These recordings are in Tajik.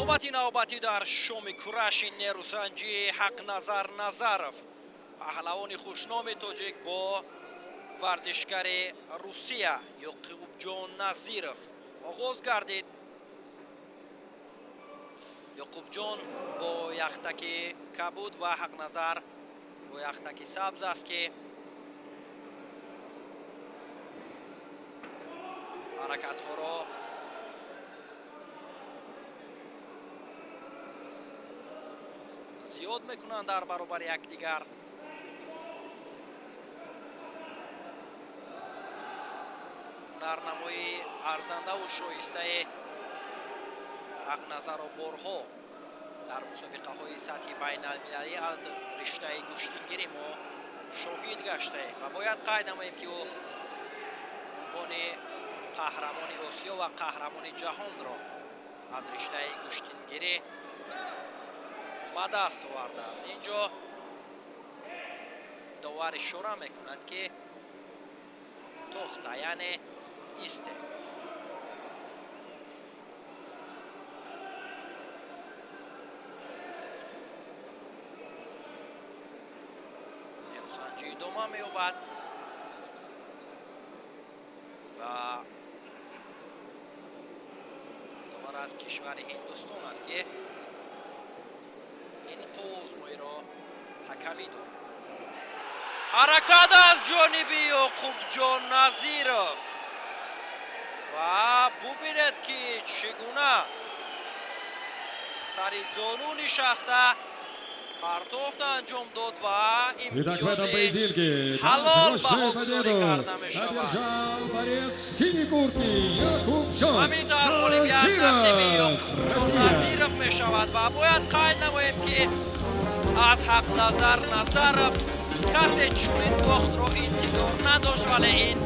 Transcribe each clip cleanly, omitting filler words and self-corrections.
Рақобати навбатӣ дар шоми кураши нерӯсанҷӣ Ҳақназар Назаров, паҳлавони хушноми тоҷик бо варзишгари Русия Ёқубҷон Назиров оғоз гардид. Ёқубҷон бо яхтаки кабуд ва Ҳақназар бо яхтаки сабз аст, ки ҳаракатҳоро зиёд мекунанд дар баробари якдигар. Ҳунарнамоии арзандаву шоистаи Ҳақназарро борҳо дар мусобиқаҳои сатҳи байналмилалӣ аз риштаи гӯштингирӣ мо шоҳид гаштаем ва бояд қайд намоем, ки ӯ унвони қаҳрамони Осиё ва қаҳрамони ҷаҳонро аз риштаи гӯштингирӣ ба даст овардааст. Инҷо довар ишора мекунад, ки тохта, яъне исте. Нерӯсанҷӣ идома меёбад ва довар аз кишвари Ҳиндустон аст, ки ин қуввозмоиро ҳакамӣ дорад. Ҳаракат аз ҷониби Ёқубҷон Назиров ва бубинед, ки чӣ гуна сари зону нишаста партофт анҷом дод ва Итак, в этом имтиёзи поединке ҳалол досрочную баҳогузорӣ победу карда мешавад. одержал борец синей куртки Якубҷон Ҳамин тавр ғолибият насиби Назиров. Ёқубҷон Россия. Назиров мешавад ва бояд қайд намоем, ки аз Ҳақназар Назаров касе чунин бохтро интизор надошт, вале ин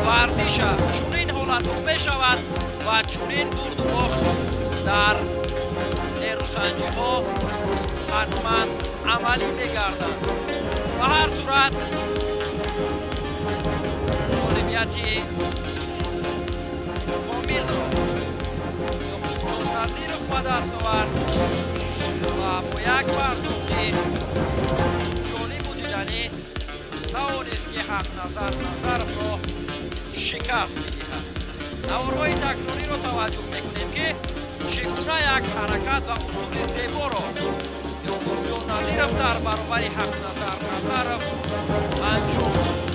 варзиш аст, чунин ҳолатҳо мешавад ва чунин бурду бохт дар нерӯсанҷиҳо ҳатман амалӣ мегарданд. Ба ҳар сурат ғолибияти комилро Ёқубҷон Назиров ба даст овард ва бо як партофти ҷолибу диданӣ тавонист, ки Ҳақназар Назаровро шикаст бидиҳад. Наворҳои такрориро таваҷҷӯҳ мекунем, ки чӣ гуна як ҳаракат ва усули зеборо Ёқубҷон Назиров дар баробари Ҳақназар Назаров анҷом дод.